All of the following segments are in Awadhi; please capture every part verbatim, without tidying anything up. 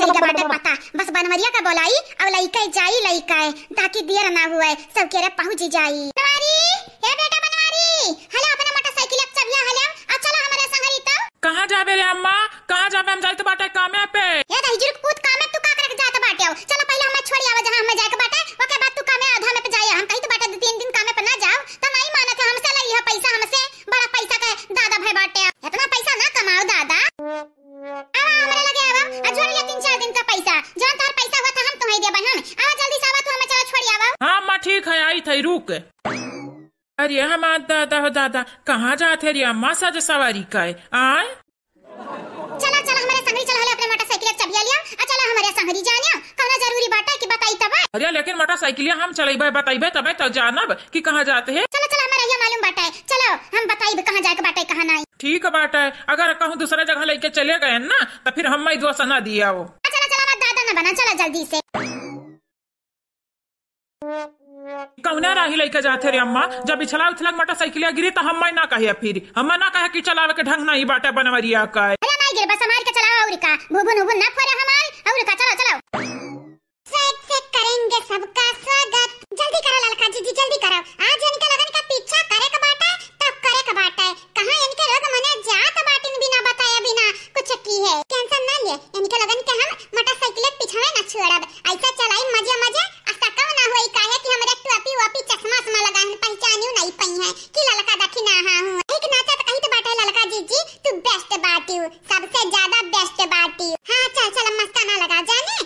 ठीक बाटे, पता, बस बनवरिया का बोलाई, अब लइके जाई लइके, ताकि देर ना हुए, सबके रे पहुँच जाई। बनवारी, ए बेटा बनवारी, हले अपने मोटरसाइकिल के चबिया हले, आ चला हमरे संगरी तो। कहाँ जाबे रे अम्मा, कहाँ जाबे? हम जाइत बाटे कामे पे। ए दहिजरी के पूत, कामे तू का करे के जात बाटे हो? चला पहिले हमें छोड़ी आवा, जहाँ हमें जाए के बाटे, ओके बाद तू कामे आधा में पे जाए। हम कही तो बाटे दो तीन दिन कामे पे ना जाओ, तो नहीं मानत है, हमसे ले लिहा पैसा, हमसे बड़ा पैसा के दादा भय बाटे। इतना पैसा ना कमाओ दादा। आवा हमरे लगे आवा, आ जोड़ ले तीन चार दिन का पैसा, जौन तोहर पैसा हुआ था हम तुम्हें देबे हम। आवा जल्दी से आवा, तू हमें चला छोड़ी आवा। हाँ अम्मा ठीक है, आई थई रुक। अरे हमार दादा हो दादा, कहाँ जात है रे अम्मा सज सवारी का है? आय? चला चला हमरे संगरी चला, हले अपने मोटरसाइकिल के चबिया लिया, आ चला हमरे संगरी जानिया, कौनो जरूरी बाटे कि बताई तब? अरे लेकिन मोटरसाइकिलिया हम चलइबे, बतइबे तबे तो जानब कि कहाँ जात है। चला चला हमरे ये मालूम बाटे, चलो हम बताइब कहाँ जाए के बाटे कहाँ नहीं। ठीक बाटे, अगर कहूँ दूसरे जगह लइके चले गए ना तो फिर हम दोष ना दिया हो। आ चला चला हमार दादा ना बना, चला जल्दी से। कौने राही लइके जात है रे अम्मा? जब पिछला उछला मोटरसाइकिलिया गिरी तो हम ना कहे, फिर हम ना कहे कि चलावे के ढंग नहीं बाटे बनवरिया का। अरे नहीं गिर, बस हमार के चलाओ और का, भुभुन उभुन ना फोड़े हमार, और का, चलो चलो। स्वेग स्वेग करेंगे सबका स्वागत। जल्दी करो ललका जीजी, जल्दी करो। आज इनके लगन का पीछा करे के बाटे, तब करे के बाटे। कहाँ इनके लोग मने जात बाटिन बिना बताए, बिना कुछ की है। टेंशन ना ले, इनके लगन के हम मोटरसाइकिल के पीछे ना छोड़ब। ऐसा चलाई मजे मजे, आ सकव ना होई काहे कि हमरे टोपी वोपी चश्मा उश्मा लगाइन पहचानियो नहीं पई है कि ललका दखिना हाँ हूँ। एक नाचत कहित बाटे ललका जीजी, तू best बाटियो, सबसे ज्यादा best बाटियो। हाँ चल चल मस्ताना लगा जाने।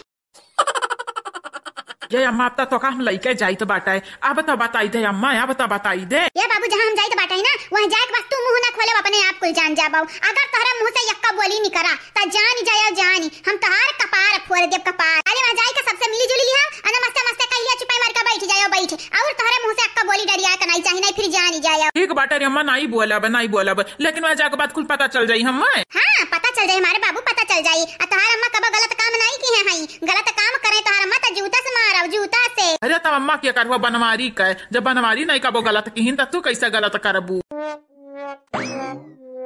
ये अम्मा, अब तो तोका हम लइके जाइत बाटे, अब तो बताई दे अम्मा, अब तो बताई दे। ये बाबू, जहाँ हम जाइत बाटे ना, वहाँ जाए के बस तू मुँह ना खोले, अपने आप कुल जान जाबो। अगर तोहरे मुँह से यक्का बोली निकरा, त जान जायो जानी, हम तोहार कपार फोड़ देब कपार। अरे वहाँ जाए के सबसे मिली जुली लिहा, अने मस्ते मस्ते कह लिया, चुपाई मार के बैठ जायो बैठ, और तोहरे मुँह से यक्का बोली डरिया के नहीं चाही, नहीं फिर जान जायो। ठीक बाटे रे अम्मा, नहीं बोलब, नहीं बोलब। लेकिन वहाँ जाके बात कुल पता चल जाई हमें। हाँ, पता चल जाई हमारे बाबू, पता चल जाई। आ तोहार अम्मा कबो गलत काम नहीं की है, हई गलत काम करे तोहार अम्मा तो जूता से मारब, जूता से। अरे तब अम्मा के करबो बनवारी का, जब बनवारी नहीं कबो गलत किहिन त तू कैसे गलत करबू?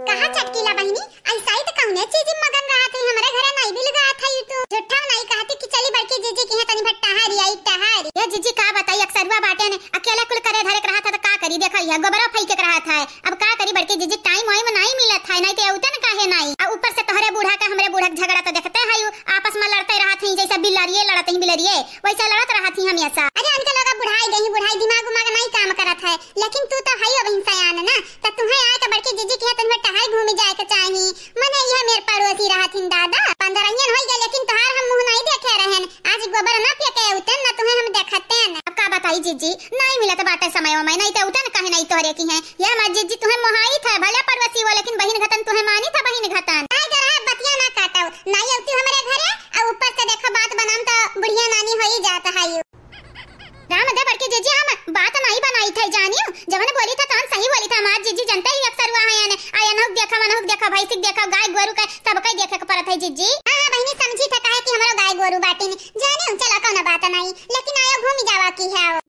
कहा चटकीला बहिनी, ऐसा ही तो कौने चीज में मगन रहा थे, हमारे घरे नहीं भी लगा था यू तो। झूठा नहीं कहती कि चली बड़की जीजी की है तनी भट्टा हरी आई टहरी। ये जीजी का बताई, अक्सरुआ बाटे ने अकेले कुल करे धरे के रहा था तो का करी, देखा यह गोबरा फेंके के रहा था। अब का करी बड़की जीजी, टाइम वाइम नाई मिलत है, नाई तो उतन काहे नाई। आ ऊपर से तोहरे बूढ़ा का हमरे बूढ़ा के झगड़ा तो देखते है, यू आपस में लड़ते रहत हैं, जैसे बिलारिये लड़त हैं, बिलरिये वैसे लड़त रहत हैं हमेशा। अरे उनके लोग अब बुढ़ाई गई, बुढ़ाई दिमाग उमाग नाई काम करत है, लेकिन तू तो हई अब सयान ना, तो तुम्हें आए तो बड़की जीजी की है, तुम्हें टहर घूमी जाए के चाही। मने यह मेर पड़ोसी रहत हिन दादा, पंद्रहियन होई गए, लेकिन तोहार हम मुँह नाई देखे रहन। आज गोबर ना फेंके उतन ना तुम्हें हम देखते न। अब का बताई जीजी, नाई मिलत बाटे समय में, नाई तो उतन कहे नाई तोहरे की है। ये हमार जीजी तुम्हें मोहाई था, भले पड़ोसी हो, लेकिन बहिन घतन तुम्हें मानी था, बहिन घतन। नाई जरा बतिया ना काटो, नाई अउती हमरे घरे, आ ऊपर से देखो बात बनाम तो बुढ़िया नानी होई जात है यू। राम दे बड़की जीजी, हम बात नाई बनाई थे जानियो, जवन बोली था तवन सही बोली था। हमार जीजी जनते ही अक्सरुआ है, आ एनहुक देखा, मनहुक देखा, भैंसिक देखा, गाय गोरू के सबके देखे के पड़त है जीजी। हाँ, हाँ बहिनी, समझी था काहे कि हमरो गाय गोरू बाटिन जानियो। चला कौनो बात नाई, लेकिन आयो घूमी जावा की है।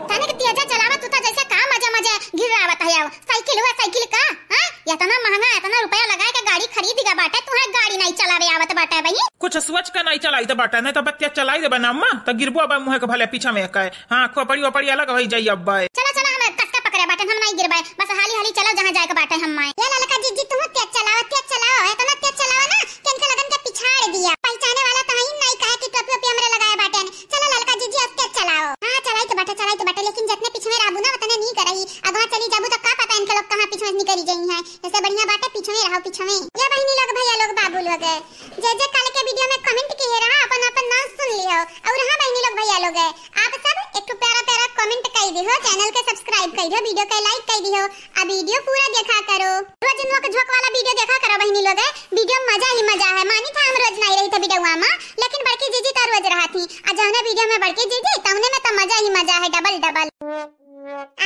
तनिक तेजा चलावा तू तो जैसे का मजे मजे गिरावत है। साइकिल हुआ साइकिल का, हाँ? इतना महंगा, इतना रुपया लगाए के गाड़ी खरीद गा बाटे, तुहे गाड़ी नाई चलावे आवत बाटे बहिनी। कुछ सोच के नाई चलाइत बाटे, नाई तो बतिया चलाई देबे ना अम्मा, तो गिरबो अब मुँह के भले पीछा में का। हाँ, खोपड़ी वोपड़ी अलग होई जाई अब। चला, चला, हम कस के पकड़े बाटे, हम नाई गिरबे, बस हाली हाली चला जहाँ जाए के बाटे हम माए। ये ललका जीजी, तुहू तेज चलावा, तेज चलावा, इतना तेज चलावा ना कि इनके लगन के पिछाड़ दिया। पहचाने वाला तो हई नाई, काहे कि टोपी वोपी हमरे लगाए बाटे। चला ललका जीजी, अब तेज चलाओ। हाँ, चलाई तो बाटे, चलाई तो बाटे, लेकिन जितने पीछे में रहबू ना उतने नीक रही। अगवा चली जाबू तो का पता इनके लोग कहाँ पीछे में निकरी जाई हैं। ऐसे बढ़िया बाटे पीछे में रहो, पीछे में। ये बहिनी लोग, भैया लोग, बाबू लोग, जे जे काल के वीडियो में comment किए रहा, अपन अपन नाम सुन लियो। और हाँ बहिनी लोग, भैया लोग, आप सब एक ठो प्यारा प्यारा comment कर दिहो, channel के subscribe कर दिहो, वीडियो के like कर दिहो, आ वीडियो पूरा देखा करो। रोज नोक झोंक वाला वीडियो देखा करो बहिनी लोग, वीडियो में मजा ही मजा है। मानी था हम रोज नहीं रही थे वीडियो में, लेकिन बड़की जीजी तो रोज रहा थी, आ जौने वीडियो में बड़की जीजी, तौने में तो मजा ही मजा है, double double।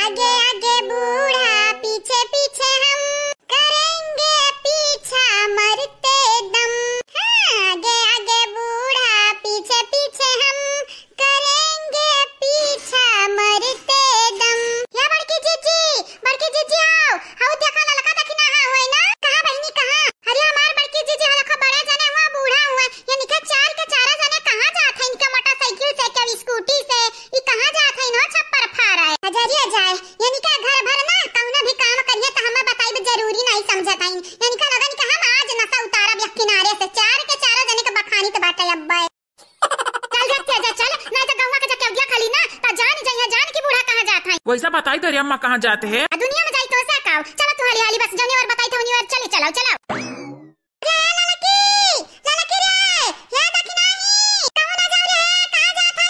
आगे आगे बूढ़ा, पीछे पीछे हम, करेंगे पीछा मरते दम। हाँ, आगे आगे बूढ़ा, पीछे पीछे हम, करेंगे पीछा मरते दम। या बड़की जीजी, बड़की जीजी आओ, हाउ देखा ललका दखिना पैसा बताई दे रे अम्मा, कहाँ जात है? आ दुनिया में जाई तो से काव। चलो तू हाली हाली, बस जौनी ओर बताई तो उनी ओर चली, चलाओ, चलाओ। रे ललकी, ललकी रे, हे दखिनाही, कहूँ ना जाओ रे, कहाँ जात हो?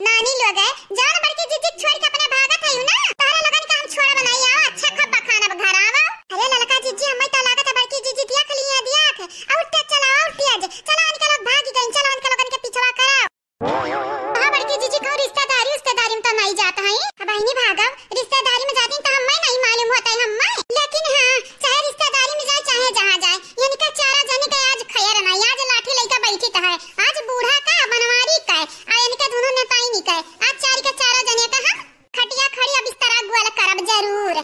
नानी लोग है, जौन बड़की जिज्जी छोड़ के अपने भागत है ना, तोहरे लोगन के हम छोड़ब नाहीं, आओ, अच्छा खूब बखानब, घर आवो। अरे ललका जिज्जी, हमें तो लागत है बड़की जिज्जी दिया खलिया दिया थे, आ उठे चलो, आ उठे आज, चलो इनके लोग भागी गई, चलो इनके लोगन के पिछवा करो। हाँ बड़की जिज्जी, कहूँ रिश्तेदारी उस्तेदारी में तो नाहीं जात है। अब बहिनी भागब, रिश्तेदारी में जाती तो हमें नाहीं मालूम होता है हमें। लेकिन हाँ, चाहे रिश्तेदारी में जाए, चाहे जहाँ जाए, इनका चारा जने का आज खैर नाहीं, आज लाठी लेकर बैठी तो है। आज बूढ़ा का, बनवारी का, आ इनके दोनों नेताई नहीं का। आज चारी का चारा जने का हम खटिया खड़ी अब इस तरह गुआल करब जरूर।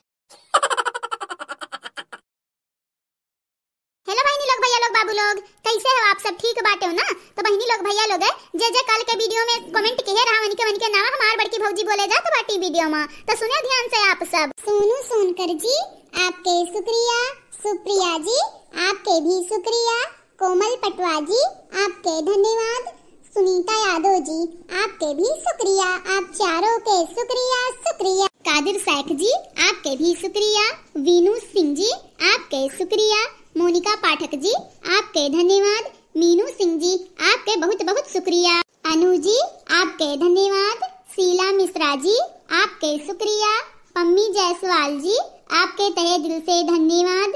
हेलो बहिनी लोग, भैया लोग, बाबू लोग, कैसे हो आप सब? ठीक बाटे हो ना? तो बहिनी लोग, भैया लोग, जे जे कल के वीडियो में कमेंट किहे रहा, वनिके वनिके नाम हमार बड़की भौजी बोले जात बाटी वीडियो में, तो सुने ध्यान से आप सब। सोनू सोनकर जी, आपके शुक्रिया। सुप्रिया जी, आपके भी शुक्रिया। कोमल पटवा जी, आपके धन्यवाद। सुनीता यादव जी, आपके भी शुक्रिया, आप चारों के शुक्रिया, शुक्रिया। कादिर शेख जी, आपके भी शुक्रिया। वीनू सिंह जी, आपके शुक्रिया। मोनिका पाठक जी, आपके धन्यवाद। मीनू सिंह जी, आपके बहुत बहुत शुक्रिया। अनु जी, आपके धन्यवाद। शीला मिश्रा जी, आपके शुक्रिया। पम्मी जायसवाल जी, आपके तहे दिल से धन्यवाद।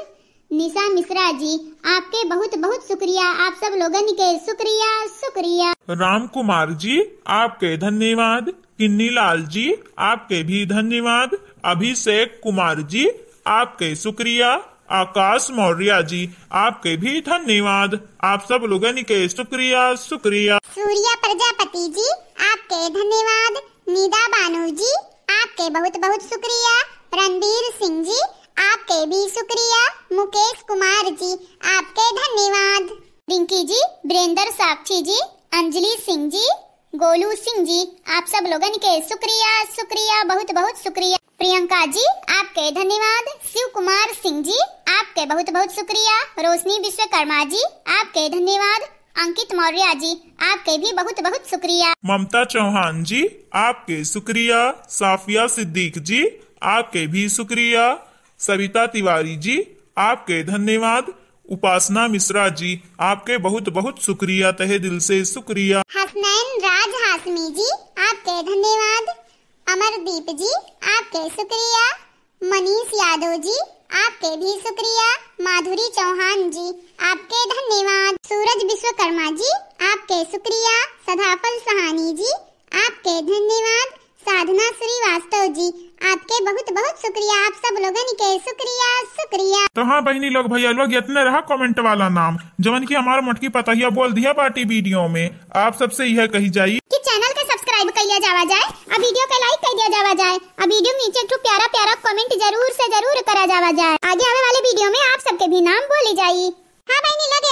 निशा मिश्रा जी, आपके बहुत बहुत शुक्रिया, आप सब लोगन के शुक्रिया, शुक्रिया। राम कुमार जी, आपके धन्यवाद। किन्नी लाल जी, आपके भी धन्यवाद। अभिषेक कुमार जी, आपके शुक्रिया। आकाश मौर्य जी, आपके भी धन्यवाद, आप सब लोगन के शुक्रिया, शुक्रिया। सूर्या प्रजापति जी, आपके धन्यवाद। निदा बानू जी, आपके बहुत बहुत शुक्रिया। रणबीर सिंह जी, आपके भी शुक्रिया। मुकेश कुमार जी, आपके धन्यवाद। रिंकी जी, वीरेंद्र साक्षी जी, अंजलि सिंह जी, गोलू सिंह जी, आप सब लोगन के शुक्रिया, शुक्रिया, बहुत बहुत शुक्रिया। प्रियंका जी, आपके धन्यवाद। शिव कुमार सिंह जी, आपके बहुत बहुत शुक्रिया। रोशनी विश्वकर्मा जी, आपके धन्यवाद। अंकित मौर्य जी, आपके भी बहुत बहुत शुक्रिया। ममता चौहान जी, आपके शुक्रिया। साफिया सिद्दीक जी, आपके भी शुक्रिया। सविता तिवारी जी, आपके धन्यवाद। उपासना मिश्रा जी, आपके बहुत बहुत शुक्रिया, तहे दिल से शुक्रिया। हसनैन राज हाशमी जी, आपके धन्यवाद। अमरदीप जी, आपके शुक्रिया। मनीष यादव जी, आपके भी शुक्रिया। माधुरी चौहान जी, आपके धन्यवाद। सूरज विश्वकर्मा जी, आपके शुक्रिया। सदाफल सहानी जी, आपके धन्यवाद। साधना श्रीवास्तव जी, आपके बहुत बहुत शुक्रिया, आप सब लोगन के शुक्रिया, शुक्रिया। तो हाँ बहिनी लोग, भैया लोग, इतने रहा कमेंट वाला नाम, जवन की हमार मोटकी पतहिया बोल दिया बाटी वीडियो में। आप सबसे यह कही जाई कि चैनल के सब्सक्राइब कर लिया जावा जाए, अब वीडियो के लाइक कर दिया जावा जाए, अब वीडियो के नीचे एक ठो प्यारा प्यारा कमेंट जरूर से जरूर करा जावा जाए। आगे आवे वाले वीडियो में आप सबके भी नाम बोली जाई। हाँ बहिनी लोग,